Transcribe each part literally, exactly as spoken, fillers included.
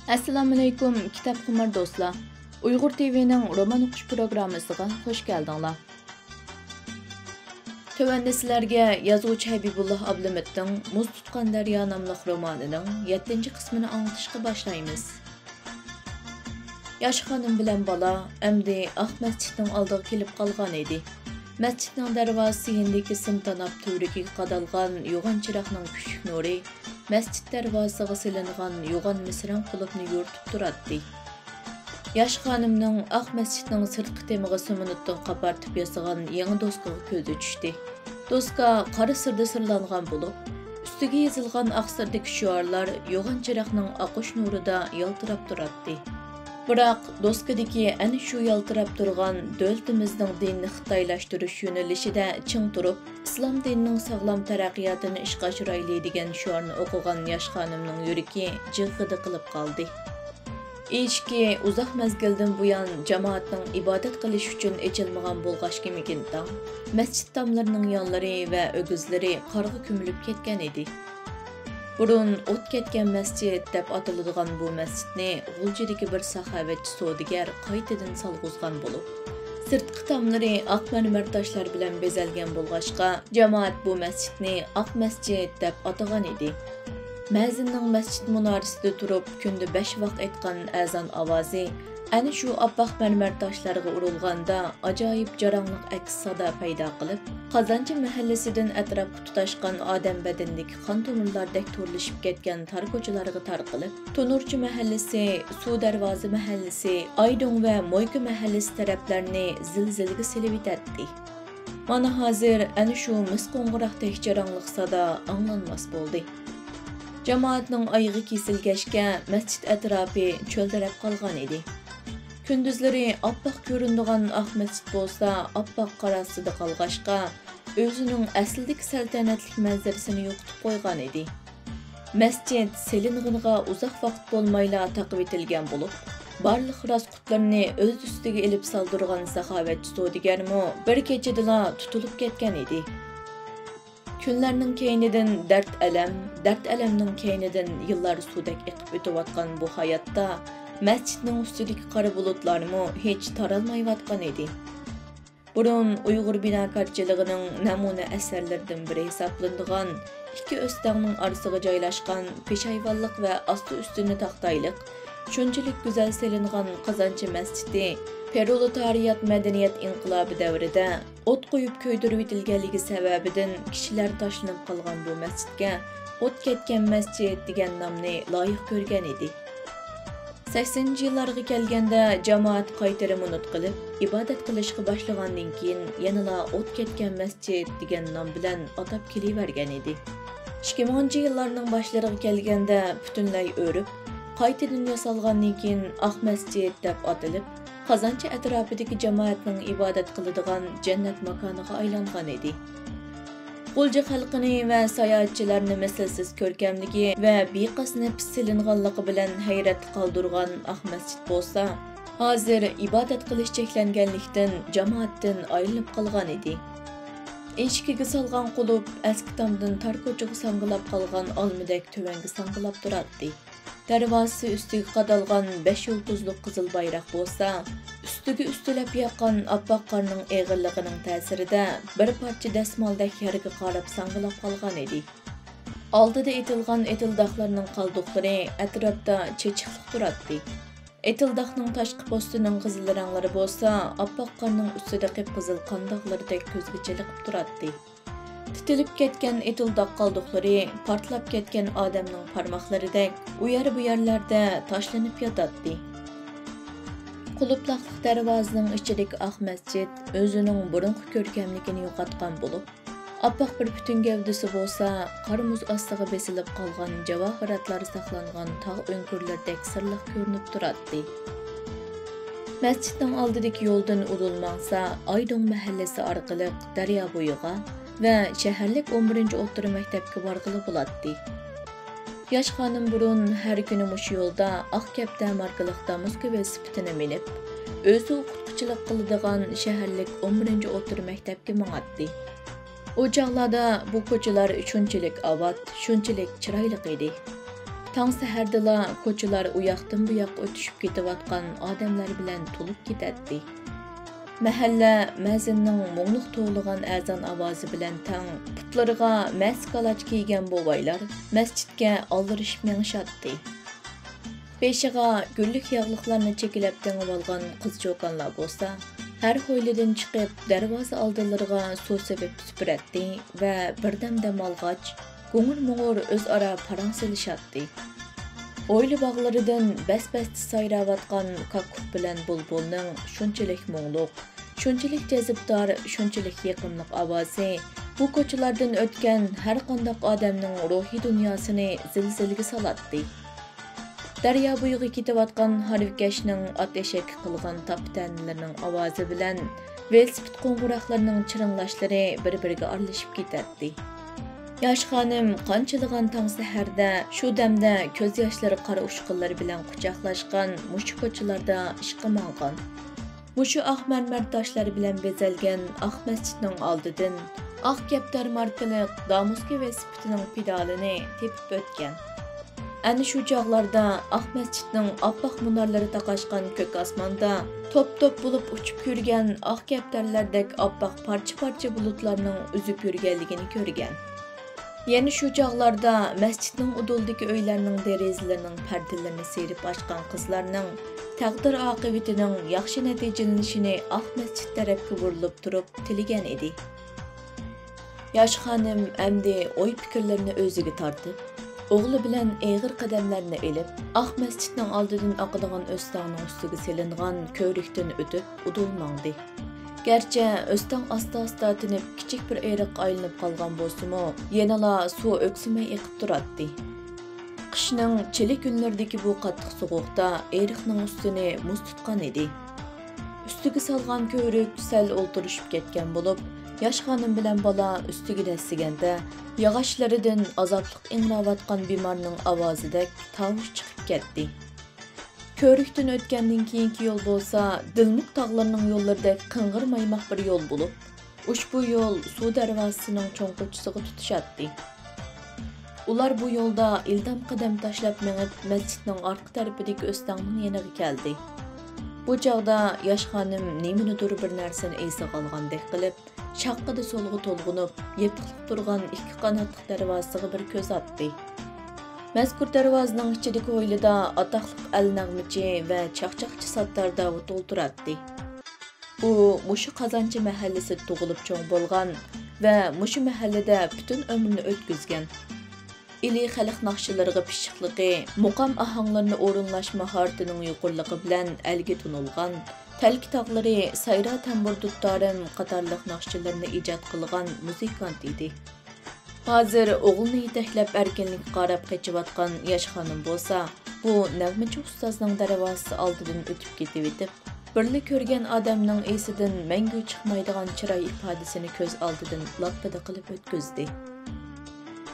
ئەسسالامۇئەلەيكۇم، كىتابخۇمار دوستلار! ئۇيغۇر تىۋىنىڭ رومان ئوقۇش پروگراممىسىغا خۇش كەلدىڭلار. تۆۋەندە سىلەرگە يازغۇچى ھەبىبۇللا ئابلىمىتنىڭ مۇز تۇتقان دەريا ناملىق رومانىنىڭ يەتتىنچى قىسمىنى ئاڭلىتىشقا باشلايمىز. ياش خانىم بىلەن بالا ئەمدى ئاق مەسچىتنىڭ ئالدىغا كېلىپ قالغان ئىدى. مەسچىتنىڭ دەرۋازىسى يېنىدىكى سىم تاناپ تۈۋرۈكىگە قادالغان يوغان چىراغنىڭ كۈچۈك نۇرى مەسچىت دەرۋازىسىغا سېلىنغان يوغان مىس رەڭ قۇلۇپنى يورۇتۇپ تۇراتتى. ياش خانىمنىڭ ئاق مەسچىتنىڭ سىرتقى تېمىغا سېمونتتىن قاپارتىپ ياسىغان يېڭى دوسكىغا كۆزى چۈشتى. دوسكا قارا سىردا سىرلانغان بولۇپ، ئۈستىگە يېزىلغان ئاق سىردىكى شوئارلار يوغان چىراغنىڭ ئاقۇش نۇرىدا يالتىراپ تۇراتتى. بىراق، دوسكىدىكى ئەنە شۇ يالتىراپ تۇرغان دۆلىتىمىزنىڭ دىننى خىتايلاشتۇرۇش يۆنىلىشىدە چىڭ تۇرۇپ، ئىسلام دىنىنىڭ ساغلام تەرەققىياتىنى ئىشقا ئاشۇرايلى دېگەن شوئارنى ئوقۇغان ياش خانىمنىڭ يۈرىكى جىغغىدە قىلىپ قالدى. ئىشىكى ئۇزاق مەزگىلدىن بۇيان جامائەتنىڭ ئىبادەت قىلىش ئۈچۈن ئېچىلمىغان بولغاچقىمىكىن تاڭ، مەسچىت تاملىرىنىڭ يانلىرى ۋە ئۆگزىلىرى قارغا كۆمۈلۈپ كەتكەن ئىدى. بۇرۇن ئوت كەتكەن مەسچىت دەپ ئاتىلىدىغان بۇ مەسچىتنى غۇلجىدىكى بىر ساخاۋەتچى سودىگەر قايتىدىن سالغۇزغان بولۇپ، سىرتقى تاملىرى ئاق مەرمەر تاشلار بىلەن بېزەلگەن بولغاچقا، جامائەت بۇ مەسچىتنى ئاق مەسچىت دەپ ئاتىغان ئىدى. مەزىننىڭ مەسچىت مۇنارىسىدا تۇرۇپ، كۈندە بەش ۋاق ئېيتقان ئەزان ئاۋازى ئەنە شۇ ئاپئاق مەرمەر تاشلارغا ئۇرۇلغاندا، ئاجايىپ جاراڭلىق ئەكس سادا پەيدا قىلىپ، قازانچى مەھەللىسىدىن ئەتراپقا تۇتاشقان ئادەم بەدىنىدىكى قان تومۇرلاردەك تورلىشىپ كەتكەن تار كوچىلارغا تارقىلىپ، تونۇرچى مەھەللىسى، سۇ دەرۋازا مەھەللىسى، ئايدۇڭ ۋە مويكا مەھەللىسى تەرەپلەرنى زىلزىلىگە سېلىۋېتەتتى. مانا ھازىر ئەنە شۇ مىس قوڭغۇراقتەك جاراڭلىق سادا ئاڭلانماس بولدى. جامائەتنىڭ ئايىغى كېسىلگەچكە، مەسچىت ئەتراپى چۆلدىرەپ قالغان ئىدى. كۈندۈزلىرى ئاپئاق كۆرۈنىدىغان ئاق مەسچىت بولسا ئاپئاق قارا ئاستىدا قالغاچقا، ئۆزىنىڭ ئەسلىدىكى سەلتەنەتلىك مەنزىرىسىنى يوقىتىپ قويغان ئىدى. مەسچىت سېلىنغىنىغا ئۇزاق ۋاقىت بولمايلا تاقىۋېتىلگەن بولۇپ، بارلىق راز قۇتلىرىنى ئۆز ئۈستىگە ئېلىپ سالدۇرغان ساخاۋەتچى سودىگەرمۇ بىر كېچىدىلا تۇتۇلۇپ كەتكەن ئىدى. كۈنلەرنىڭ كەينىدىن دەرد-ئەلەم، دەرد-ئەلەمنىڭ كەينىدىن يىللار سۇدەك ئېقىپ ئۆتۈۋاتقان بۇ ھاياتتا مەسچىتنىڭ ئۈستىدىكى قارا بۇلۇتلارمۇ ھېچ تارالمايۋاتقان ئىدى. بۇرۇن ئۇيغۇر بىناكارچىلىقىنىڭ نەمۇنە ئەسەرلىرىدىن بىرى ھېسابلىنىدىغان ئىككى ئۆستەڭنىڭ ئارىسىغا جايلاشقان پېشايۋانلىق ۋە ئاستى-ئۈستىنى تاختايلىق، شۇنچىلىك گۈزەل سېلىنغان قازانچى مەسچىتى پرولېتارىيات مەدەنىيەت ئىنقىلابى دەۋرىدە ئوت قويۇپ كۆيدۈرۈۋېتىلگەنلىكى سەۋەبىدىن كىشىلەر تاشلىنىپ قالغان بۇ مەسچىتكە ئوت كەتكەن مەسچىت دېگەن نامنى لايىق كۆرگەن ئىدى. سەكسىنىنچى يىللارغا كەلگەندە جامائەت قايتا رېمونت قىلىپ، ئىبادەت قىلىشقا باشلىغاندىن كېيىن يەنىلا ئوت كەتكەن مەسچىت دېگەن نام بىلەن ئاتاپ كېلىۋەرگەن ئىدى. ئىككى مىڭىنچى يىللارنىڭ باشلىرىغا كەلگەندە پۈتۈنلەي ئۆرۈپ، قايتىدىن ياسالغاندىن كېيىن ئاق مەسچىت دەپ ئاتىلىپ، قازانچى ئەتراپىدىكى جامائەتنىڭ ئىبادەت قىلىدىغان جەننەت ماكانىغا ئايلانغان ئىدى. غۇلجا خەلقىنى ۋە ساياھەتچىلەرنى مىسلىسىز كۆركەملىكى ۋە بىقەست نەپىس سېلىنغانلىقى بىلەن ھەيرەتتە قالدۇرغان ئاق مەسچىت بولسا، ھازىر ئىبادەت قىلىش چەكلەنگەنلىكتىن جامائەتتىن ئايرىلىپ قالغان ئىدى. ئىشىكىگە سالغان قۇلۇپ ئەسكى تامدىن تار كوچىغا ساڭگىلاپ قالغان ئالمىدەك تۆۋەنگە ساڭگىلاپ تۇراتتى. دەرۋازىسى ئۈستىگە قادالغان بەش يۇلتۇزلۇق قىزىل بايراق بولسا، ئۈستىگە ئۈستىلەپ ياققان ئاپئاق قارنىڭ ئېغىرلىقىنىڭ تەسىرىدە بىر پارچە دەسمالدەك يەرگە قاراپ ساڭگىلاپ قالغان ئىدى. ئالدىدا ئېتىلغان ئېتىلداقلارنىڭ قالدۇقلىرى ئەتراپتا چېچىقلىق تۇراتتى. ئېتىلداقنىڭ تاشقى پوستىنىڭ قىزىل رەڭلىرى بولسا ئاپئاق قارنىڭ ئۈستىدە قىپقىزىل قان داغلىرىدەك كۆزگە چېلىقىپ تۇراتتى. تىتىلىپ كەتكەن ئېتىلداق قالدۇقلىرى پارتلاپ كەتكەن ئادەمنىڭ پارماقلىرىدەك ئۇ يەر بۇ يەرلەردە تاشلىنىپ ياتاتتى. قۇلۇپلاقلىق دەرۋازىنىڭ ئىچىدىكى ئاق مەسچىت ئۆزىنىڭ بۇرۇنقى كۆركەملىكىنى يوقاتقان بولۇپ، ئاپئاق بىر پۈتۈن گەۋدىسى بولسا قار مۇز ئاستىغا بېسىلىپ قالغان جاۋاھىراتلار ساقلانغان تاغ ئۆڭكۈرلىرىدەك سىرلىق كۆرۈنۈپ تۇراتتى. مەسچىتنىڭ ئالدىدىكى يولدىن ئۇدۇل ماڭسا، ئايدىڭ مەھەللىسى ئارقىلىق دەريا بويىغا ۋە شەھەرلىك ئون بىرىنچى ئوتتۇرا مەكتەپكە بارغىلى بولاتتى. ياش خانىم بۇرۇن ھەر كۈنى مۇشۇ يولدا ئاق كەپتەر ماركىلىق دامۇسكا ۋېلىسىپىتىنى مىنىپ، ئۆزى ئوقۇتقۇچىلىق قىلىدىغان شەھەرلىك ئون بىرىنچى ئوتتۇرا مەكتەپكە ماڭاتتى. ئۇ چاغلاردا بۇ كوچىلار شۇنچىلىك ئاۋات، شۇنچىلىك چىرايلىق ئىدى. تاڭ سەھەردىلا كوچىلار ئۇياقتىن بۇياققا ئۆتۈشۈپ كېتىۋاتقان ئادەملەر بىلەن تولۇپ كېتەتتى. مەھەللە مەزىننىڭ مۇڭلۇق توۋلىغان ئەزان ئاۋازى بىلەن تەڭ پۇتلىرىغا مەس كالاچ كىيگەن بوۋايلار مەسچىتكە ئالدىرىشىپ مېڭىشاتتى. بېشىغا گۈللۈك ياغلىقلارنى چېكىلەپ تېڭىۋالغان قىز-چوكانلار بولسا، ھەر ھويلىدىن چىقىپ، دەرۋازا ئالدىلىرىغا سۇ سېپىپ سۈپۈرەتتى ۋە بىردەم دەم ئالغاچ، گۇڭۇر-مۇڭۇر ئۆزئارا پاراڭ سېلىشاتتى. ھويلا باغلىرىدىن بەس-بەستە سايراۋاتقان كاككۇك بىلەن بۇلبۇلنىڭ شۇنچىلىك مۇڭلۇق، شۇنچىلىك جەزبىدار، شۇنچىلىك يېقىملىق ئاۋازى بۇ كوچىلاردىن ئۆتكەن ھەرقانداق ئادەمنىڭ روھىي دۇنياسىنى زىلزىلىگە سالاتتى. دەريا بويىغا كېتىۋاتقان ھارۋىكەشنىڭ ئات ئېشەككە قىلغان تاپا-تەنىلىرىنىڭ ئاۋازى بىلەن ۋېلىسىپىت قوڭغۇراقلىرىنىڭ چىرىڭلاشلىرى بىر-بىرىگە ئارىلىشىپ كېتەتتى. ياش خانىم قانچىلىغان تاڭ سەھەردە، شۇ دەمدە كۆز ياشلىرى قارا ئۇچقۇنلىرى بىلەن قۇچاقلاشقان مۇشۇ كوچىلاردا ئىشقا ماڭغان. مۇشۇ ئاق مەرمەر تاشلار بىلەن بېزەلگەن ئاق مەسچىتنىڭ ئالدىدىن ئاق كەپتەر ماركىلىق دامۇسكا ۋېلىسىپىتىنىڭ پېدالىنى تېپىپ ئۆتكەن. ئەنە شۇ چاغلاردا ئاق مەسچىتنىڭ ئاپئاق مۇنارلىرى تاقاشقان كۆك ئاسماندا توپ-توپ بولۇپ ئۇچۇپ يۈرگەن ئاق كەپتەرلەردەك ئاپئاق پارچە-پارچە بۇلۇتلارنىڭ ئۈزۈپ يۈرگەنلىكىنى كۆرگەن. يەنە شۇ چاغلاردا مەسچىتنىڭ ئۇدۇلىدىكى ئۆيلەرنىڭ دېرىزىلىرىنىڭ پەردىلىرىنى سىيرىپ ئاچقان قىزلارنىڭ تەقدىر ئاقىۋىتىنىڭ ياخشى نەتىجىلىنىشىنى ئاق مەسچىت تەرەپكە بۇرۇلۇپ تۇرۇپ تىلىگەن ئىدى. ياش خانىم ئەمدى ئوي-پىكىرلىرىنى ئۆزىگە تارتىپ، ئوغلى بىلەن ئېغىر قەدەملەرنى ئېلىپ، ئاق مەسچىتنىڭ ئالدىدىن ئاقىدىغان ئۆستەڭنىڭ ئۈستىگە سېلىنغان كۆۋرۈكتىن ئۆتۈپ، ئۇدۇل ماڭدى. گەرچە ئۆستەڭ ئاستا-ئاستا تىنىپ، كىچىك بىر ئېرىققا ئايلىنىپ قالغان بولسىمۇ، يەنىلا سۇ ئۆكسىمەي ئېقىپ تۇراتتى. قىشنىڭ چىلى كۈنلىرىدىكى بۇ قاتتىق سوغۇقتا ئېرىقنىڭ ئۈستىنى مۇز تۇتقان ئىدى. ئۈستىگە سالغان كۆۋرۈك سەل ئولتۇرۇشۇپ كەتكەن بولۇپ، ياش خانىم بىلەن بالا ئۈستىگە دەسسىگەندە، ياغاچلىرىدىن ئازابلىق ئىڭراۋاتقان بىمارنىڭ ئاۋازىدەك تاۋۇش چىقىپ كەتتى. كۆۋرۈكتىن ئۆتكەندىن كېيىنكى يول بولسا، دىلمۇك تاغلىرىنىڭ يوللىرىدەك قىڭغىر مايماق بىر يول بولۇپ، ئۇشبۇ يول سۇ دەرۋازىسىنىڭ چوڭ كوچىسىغا تۇتىشاتتى. ئۇلار بۇ يولدا ئىلدام قەدەم تاشلاپ مېڭىپ، مەسچىتنىڭ ئارقا تەرىپىدىكى ئۆستەڭنىڭ يېنىغا كەلدى. بۇ چاغدا ياش خانىم نېمىنىدۇر بىر نەرسىنى ئېسىغا ئالغاندەك قىلىپ، شاققىدە سولغا تولغىنىپ، يېپىقلىق تۇرغان ئىككى قاناتلىق دەرۋازىسىغا بىر كۆز ئاتتى. مەزكۇر دەرۋازىنىڭ ئىچىدىكى ھويلىدا ئاتاقلىق ئەل نەغمىچى ۋە چاقچاقچى ساتتار داۋۇت ئولتۇراتتى. ئۇ مۇشۇ قازانچى مەھەللىسىدە تۇغۇلۇپ چوڭ بولغان ۋە مۇشۇ مەھەللىدە پۈتۈن ئۆمرىنى ئۆتكۈزگەن. ئىلى خەلق ناخشىلىرىغا پىششىقلىقى، مۇقام ئاھاڭلىرىنى ئورۇنلاش ماھارىتىنىڭ يۇقىرىلىقى بىلەن ئەلگە تونۇلغان، تەلكە تاغلىرى، سايرا تەمبۇر دۇتتارىم قاتارلىق ناخشىلىرىنى ئىجاد قىلغان مۇزىكانت ئىدى. ھازىر ئوغلىنى يېتەكلەپ ئەركىنلىككە قاراپ قېچىۋاتقان ياش خانىم بولسا، بۇ نەغمىچى ئۇستازنىڭ دەرۋازىسى ئالدىدىن ئۆتۈپ كېتىۋېتىپ، بىرلا كۆرگەن ئادەمنىڭ ئېسىدىن مەڭگۈ چىقمايدىغان چىراي ئىپادىسىنى كۆز ئالدىدىن لاپپىدە قىلىپ ئۆتكۈزدى.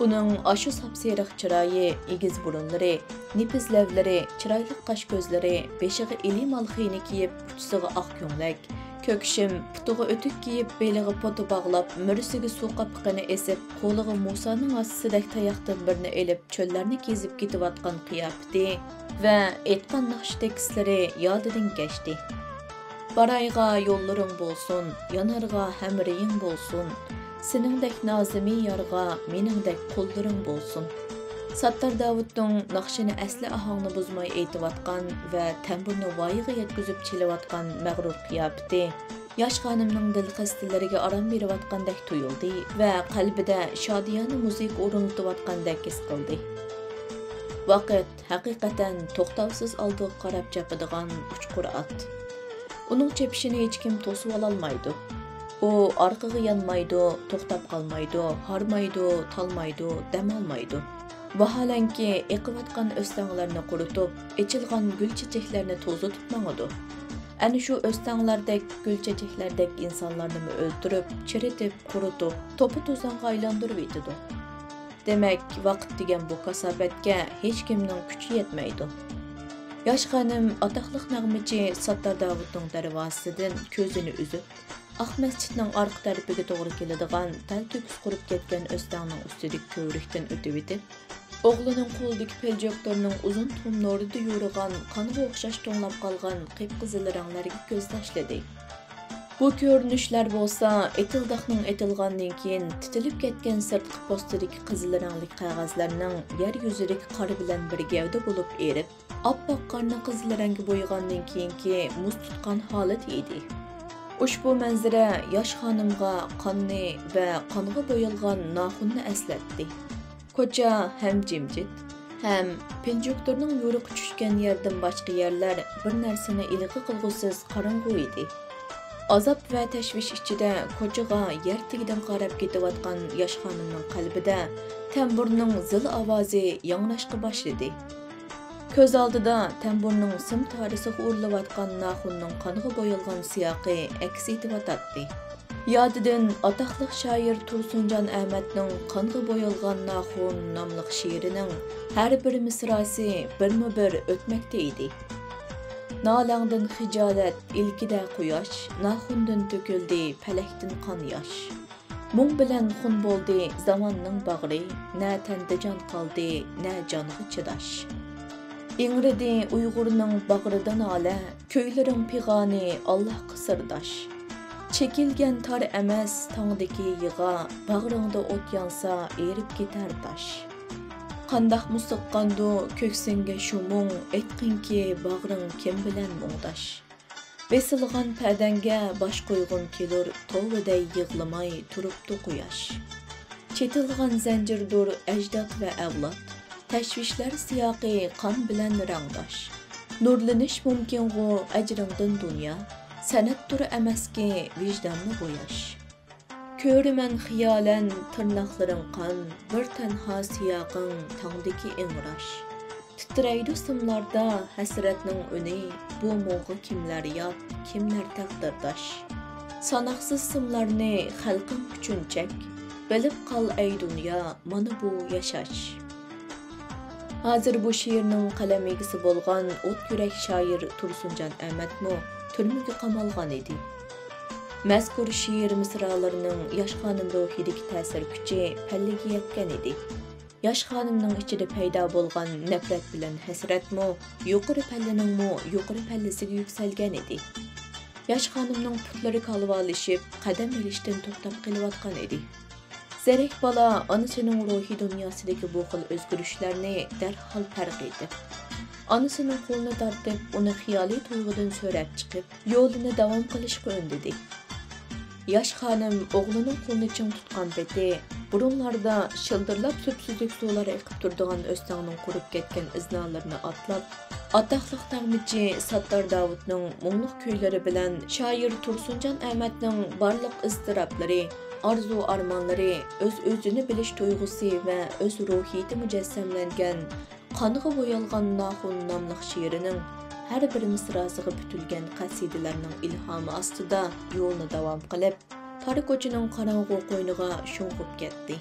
ئۇنىڭ ئاشۇ ساپسېرىق چىرايى، ئېگىز بۇرۇنلىرى، نېپىز لەۋلىرى، چىرايلىق قاش كۆزلىرى، بېشىغا ئىلى مالخىينى كىيىپ، ئۇچىسىغا ئاق كۆڭلەك، كۆك شىم، پۇتىغا ئۆتۈك كىيىپ، بېلىغا پوتا باغلاپ، مۈرىسىگە سۇ قاپىقىنى ئېسىپ، قولىغا مۇسانىڭ ھاسىسىدەك تاياقتىن بىرنى ئېلىپ، چۆللەرنى كېزىپ كېتىۋاتقان قىياپىتى ۋە ئېيتقان ناخشا تېكىستلىرى يادىدىن كەچتى. بارايغا يوللىرىڭ بولسۇن، يانارغا ھەمرىيىڭ بولسۇن، سېنىڭدەك نازىمى يارغا مېنىڭدەك قۇللىرىڭ بولسۇن. ساتتار داۋۇتنىڭ ناخشىنى ئەسلى ئاھاڭنى بۇزماي ئېيتىۋاتقان ۋە تەمبۇرنى ۋايىغا يەتكۈزۈپ چېلىۋاتقان مەغرۇر قىياپىتى ياش خانىمنىڭ دىل خەستىلىرىگە ئارام بېرىۋاتقاندەك تۇيۇلدى ۋە قەلبىدە شادىيانە مۇزىكا ئورۇنلىتىۋاتقاندەك ھېس قىلدى. ۋاقىت ھەقىقەتەن توختاۋسىز ئالدىغا قاراپ چاپىدىغان ئۇچقۇر ئات. ئۇنىڭ چېپىشىنى ھېچكىم توسۇۋالالمايدۇ. ئۇ ئارقىغا يانمايدۇ، توختاپ قالمايدۇ، ھارمايدۇ، تالمايدۇ، دەم ئالمايدۇ. ۋاھالەنكى، ئېقىۋاتقان ئۆستەڭلەرنى قۇرۇتۇپ، ئېچىلغان گۈل چېچەكلەرنى توزۇتۇپ ماڭىدۇ. ئەنە شۇ ئۆستەڭلەردەك، گۈل چېچەكلەردەك ئىنسانلارنىمۇ ئۆلتۈرۈپ، چىرىتىپ، قۇرۇتۇپ، توپا-توزانغا ئايلاندۇرۇۋېتىدۇ. دېمەك، ۋاقىت دېگەن بۇ كاساپەتكە ھېچكىمنىڭ كۈچى يەتمەيدۇ. ياش خانىم ئاتاقلىق نەغمىچى ساتتار داۋۇتنىڭ دەرۋازىسىدىن كۆزىنى ئۈزۈپ، ئاق مەسچىتنىڭ ئارقا تەرىپىگە توغرا كېلىدىغان تەلتۆكۈس قۇرۇپ كەتكەن ئۆستەڭنىڭ ئۈستىدىكى كۆۋرۈكتىن ئۆتۈۋېتىپ، ئوغلىنىڭ قولىدىكى پىلجوكتورنىڭ ئۇزۇن تۇم نۇرىدا يورۇغان قانغا ئوخشاش توڭلاپ قالغان قىپقىزىل رەڭلەرگە كۆز تاشلىدى. بۇ كۆرۈنۈشلەر بولسا ئېتىلداقنىڭ ئېتىلغاندىن كېيىن تىتىلىپ كەتكەن سىرتقى پوستىدىكى قىزىل رەڭلىك قەغەزلەرنىڭ يەر يۈزىدىكى قار بىلەن بىر گەۋدە بولۇپ ئېرىپ، ئاپئاق قارنى قىزىل رەڭگە بويىغاندىن كېيىنكى مۇز تۇتقان ھالىتى ئىدى. ئۇشبۇ مەنزىرە ياش خانىمغا قاننى ۋە قانغا بويالغان ناخۇننى ئەسلەتتى. كوچا ھەم جىمجىت، ھەم پىلجوكتورنىڭ يورۇقى چۈشكەن يەردىن باشقا يەرلەر بىر نەرسىنى ئىلغا قىلغۇسىز قاراڭغۇ ئىدى. ئازاب ۋە تەشۋىش ئىچىدە كوچىغا يەر تېگىدىن قاراپ كېتىۋاتقان ياش خانىمنىڭ قەلبىدە تەمبۇرنىڭ زىل ئاۋازى ياڭراشقا باشلىدى. كۆز ئالدىدا تەمبۇرنىڭ سىم تارىسىغا ئۇرۇلۇۋاتقان ناخۇننىڭ قانغا بويالغان سىياقى ئەكس ئېتىۋاتاتتى. يادىدىن ئاتاقلىق شائىر تۇرسۇنجان ئەمەتنىڭ قانغا بويالغان ناخۇن ناملىق شېئىرىنىڭ ھەر بىر مىسراسى بىرمۇ بىر ئۆتمەكتە ئىدى. نالەڭدىن خىجالەت، ئىلكىدە قۇياش، ناخۇندىن تۆكۈلدى پەلەكتىن قان ياش. مۇڭ بىلەن خۇن بولدى زاماننىڭ باغرى، نە تەندە جان قالدى، نە جانغا چىداش. ئىڭرىدى ئۇيغۇرنىڭ باغرىدا نالە، كۈيلىرىڭ پىغانى ئاللاھقا سىرداش. چېكىلگەن تار ئەمەس تاڭدىكى يىغا، باغرىڭدا ئوت يانسا ئېرىپ كېتەر تاش. قانداقمۇ سىغقاندۇ كۆكسۈڭگە شۇ مۇڭ، ئېيتقىنكى باغرىڭ كىم بىلەن مۇڭداش. بېسىلغان پەدەڭگە باش قويغۇم كېلۇر، توۋا دەي يىغلىماي تۇرۇپتۇ قۇياش. چېتىلغان زەنجىردۇر ئەجداد ۋە ئەۋلاد، تەشۋىشلەر سىياقى قان بىلەن رەڭداش. نۇرلىنىش مۇمكىنغۇ ئەجرىڭدىن دۇنيا، سەنئەتتۇر ئەمەسكى ۋىجداننى بوياش. كۆرىمەن خىيالەن تىرناقلىرىڭ قان، بىر تەنھا سىياقىڭ تاڭدىكى ئىڭراش. تىترەيدۇ سىملاردا ھەسرەتنىڭ ئۈنى، بۇ مۇڭغا كىملەر يات، كىملەر تەقدىرداش. ساناقسىز سىملارنى خەلقىڭ ئۈچۈن چەك، بىلىپ قال ئەي دۇنيا، مانا بۇ ياشاش. ھازىر بۇ شېئىرنىڭ قەلەم ئىگىسى بولغان ئوت يۈرەك شائىر تۇرسۇنجان ئەمەتمۇ تۈرمىگە قامالغان ئىدى. مەزكۇر شېئىر مىسرالىرىنىڭ ياش خانىم روھىدىكى تەسىر كۈچى پەللىگە يەتكەن ئىدى. ياش خانىمنىڭ ئىچىدە پەيدا بولغان نەپرەت بىلەن ھەسرەتمۇ يۇقىرى پەللىنىڭمۇ يۇقىرى پەللىسىگە يۈكسەلگەن ئىدى. ياش خانىمنىڭ پۇتلىرى كالۋالىشىپ، قەدەم ئېلىشتىن توختاپ قېلىۋاتقان ئىدى. زېرەك بالا ئانىسىنىڭ روھىي دۇنياسىدىكى بۇ خىل ئۆزگىرىشلەرنى دەرھال پەرق ئېتىپ، ئانىسىنىڭ قولىنى تارتىپ، ئۇنى خىيالىي تۇيغۇدىن سۆرەپ چىقىپ، يولىنى داۋام قىلىشقا ئۈندىدى. ياش خانىم ئوغلىنىڭ قولىنى چىڭ تۇتقان پېتى، بۇرۇنلاردا شىلدىرلاپ سۈپسۈزۈك سۇلار ئېقىپ تۇرىدىغان ئۆستەڭنىڭ قۇرۇپ كەتكەن ئىزنالىرىنى ئاتلاپ، ئاتاقلىق تەغمىچى ساتتار داۋۇتنىڭ مۇڭلۇق كۈيلىرى بىلەن شائىر تۇرسۇنجان ئەمەتنىڭ بارلىق ئىزتىراپلىرى، ئارزۇ-ئارمانلىرى، ئۆز-ئۆزىنى بىلىش تۇيغۇسى ۋە ئۆز روھىيىتى مۇجەسسەملەنگەن قانغا بويالغان ناخۇن ناملىق شېئىرىنىڭ ھەر بىر مىسراسىغا پۈتۈلگەن قەسىدىلەرنىڭ ئىلھامى ئاستىدا يولىنى داۋام قىلىپ، تار كوچىنىڭ قاراڭغۇ قوينىغا شۇڭغۇپ كەتتى.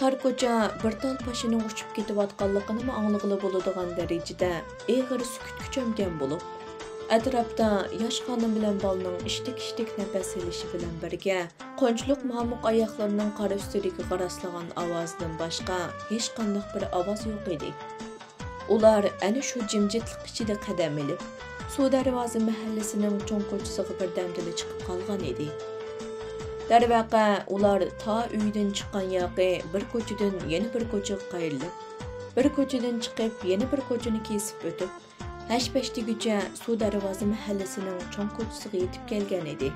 تار كوچا بىر تال پاشىنىڭ ئۇچۇپ كېتىۋاتقانلىقىنىمۇ ئاڭلىغىلى بولىدىغان دەرىجىدە ئېغىر سۈكۈتكە چۆمگەن بولۇپ، ئەتراپتا ياش خانىم بىلەن بالىنىڭ ئىشتىك-ئىشتىك نەپەس ئېلىشى بىلەن بىرگە، قونچىلىق مامۇق ئاياقلىرىنىڭ قار ئۈستىدىكى غاراسلىغان ئاۋازىدىن باشقا ھېچقانداق بىر ئاۋاز يوق ئىدى. ئۇلار ئەنە شۇ جىمجىتلىق ئىچىدە قەدەم ئېلىپ، سۇ دەرۋازا مەھەللىسىنىڭ چوڭ كوچىسىغا بىردەمدىلا چىقىپ قالغان ئىدى. دەرۋەقە، ئۇلار تا ئۆيدىن چىققان ياقى بىر كوچىدىن يەنە بىر كوچىغا قايرىلىپ، بىر كوچىدىن چىقىپ يەنە بىر كوچىنى كېسىپ ئۆتۈپ، ھەش-پەش دېگۈچە سۇ دەرۋازا مەھەللىسىنىڭ چوڭ كوچىسىغا يېتىپ كەلگەن ئىدى.